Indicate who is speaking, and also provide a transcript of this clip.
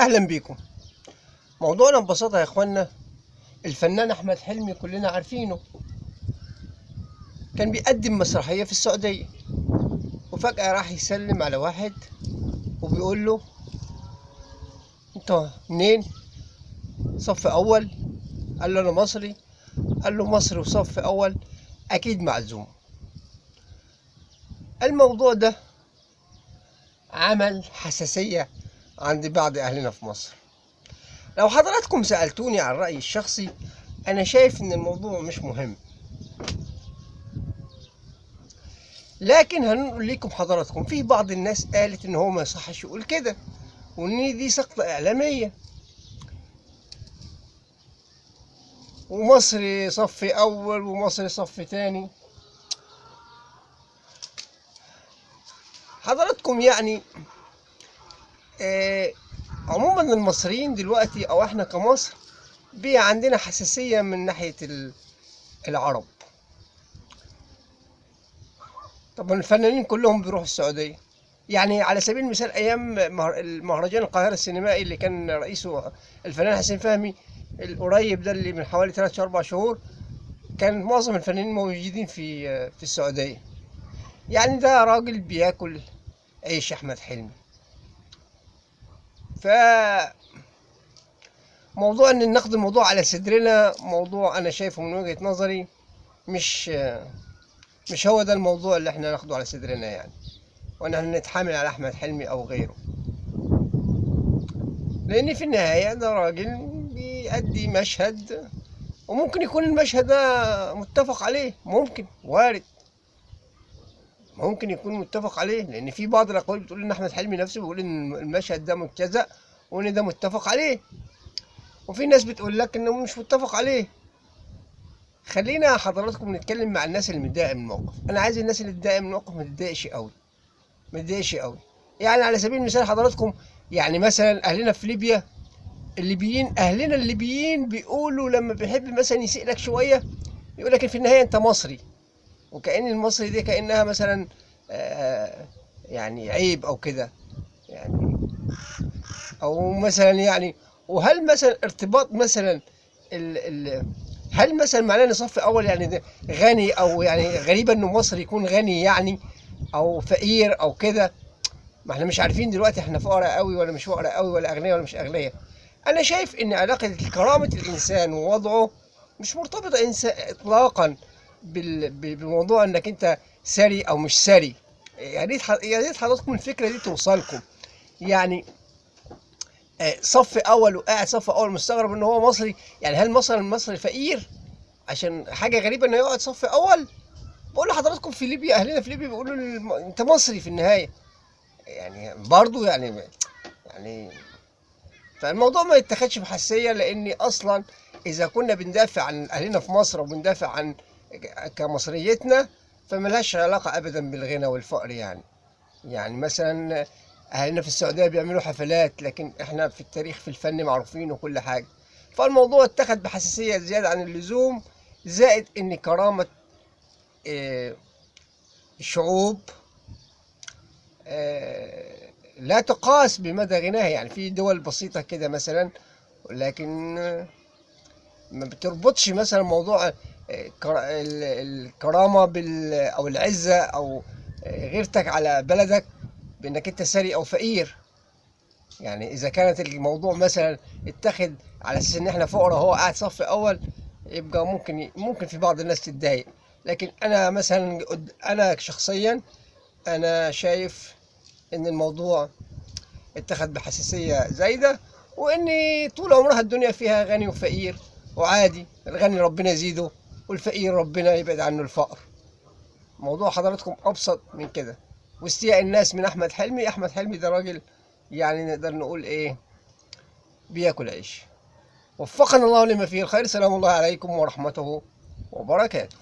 Speaker 1: اهلا بيكم. موضوعنا ببساطة يا اخوانا، الفنان احمد حلمي كلنا عارفينه، كان بيقدم مسرحية في السعودية، وفجاة راح يسلم على واحد وبيقول له انت منين؟ صف اول. قال له انا مصري. قال له مصري وصف اول، اكيد معزوم. الموضوع ده عمل حساسية عند بعض اهلنا في مصر. لو حضراتكم سألتوني عن رأيي الشخصي، انا شايف ان الموضوع مش مهم، لكن هنقول لكم حضراتكم في بعض الناس قالت ان هو ما يصحش يقول كده، وان دي سقطة اعلامية، ومصري صف اول ومصري صف تاني. حضراتكم يعني عموما المصريين دلوقتي او احنا كمصر بقى عندنا حساسية من ناحية العرب. طبعا الفنانين كلهم بيروحوا السعودية، يعني على سبيل المثال ايام المهرجان القاهرة السينمائي اللي كان رئيسه الفنان حسين فهمي القريب ده، اللي من حوالي 3 4 شهور، كان معظم الفنانين موجودين في السعودية. يعني ده راجل بياكل عيش احمد حلمي. ف موضوع ان ناخد الموضوع على صدرنا، موضوع انا شايفه من وجهة نظري مش هو ده الموضوع اللي احنا ناخده على صدرنا، يعني وان احنا نتحامل على احمد حلمي او غيره، لان في النهاية ده راجل بيأدي مشهد، وممكن يكون المشهد ده متفق عليه، ممكن وارد، ممكن يكون متفق عليه، لان في بعض الاقوال بتقول ان احمد حلمي نفسه بيقول ان المشهد ده مجتزأ وان ده متفق عليه، وفي ناس بتقول لك انه مش متفق عليه. خلينا حضراتكم نتكلم مع الناس اللي متضايقة من الموقف. انا عايز الناس اللي متضايقة من الموقف ما تتضايقش قوي، ما تتضايقش قوي. يعني على سبيل المثال حضراتكم، يعني مثلا اهلنا في ليبيا، الليبيين، اهلنا الليبيين بيقولوا لما بيحب مثلا يسيء لك شوية يقول لك في النهاية انت مصري، وكأن المصري دي كأنها مثلا يعني عيب او كده، يعني او مثلا يعني. وهل مثلا ارتباط مثلا هل مثلا معناه ان صف اول يعني غني، او يعني غريبة انه مصري يكون غني يعني او فقير او كده؟ ما احنا مش عارفين دلوقتي احنا فقراء قوي ولا مش فقراء قوي، ولا اغنياء ولا مش اغنياء. انا شايف ان علاقة كرامة الانسان ووضعه مش مرتبطة اطلاقا بموضوع انك انت ثري او مش ثري. يا ريت حضراتكم الفكرة دي توصلكم. يعني صف اول وقاعد صف اول مستغرب ان هو مصري، يعني هل مثلا المصري فقير عشان حاجة غريبة انه يقعد صف اول؟ بقول لحضراتكم في ليبيا، اهلنا في ليبيا بيقولوا انت مصري في النهاية، يعني برضو يعني فالموضوع ما يتاخدش بحساسيه، لان اصلا اذا كنا بندافع عن اهلنا في مصر وبندافع عن كمصريتنا فملهاش علاقة ابدا بالغنى والفقر. يعني مثلا اهلنا في السعودية بيعملوا حفلات، لكن احنا في التاريخ في الفن معروفين وكل حاجة. فالموضوع اتخذ بحساسيه زيادة عن اللزوم، زائد ان كرامة الشعوب لا تقاس بمدى غناها. يعني في دول بسيطة كده مثلا، لكن ما بتربطش مثلا موضوع الكرامة او العزة او غيرتك على بلدك بانك انت ثري او فقير. يعني اذا كانت الموضوع مثلا اتخذ على اساس ان احنا فقراء هو قاعد صف اول، يبقى ممكن في بعض الناس تتضايق. لكن انا مثلا، انا شخصيا انا شايف ان الموضوع اتخذ بحساسيه زايدة، وان طول عمرها الدنيا فيها غني وفقير، وعادي الغني ربنا يزيده والفقير ربنا يبعد عنه الفقر. موضوع حضراتكم ابسط من كده. واستياء الناس من احمد حلمي، احمد حلمي ده راجل يعني نقدر نقول ايه، بياكل عيش. وفقنا الله لما فيه الخير. سلام الله عليكم ورحمته وبركاته.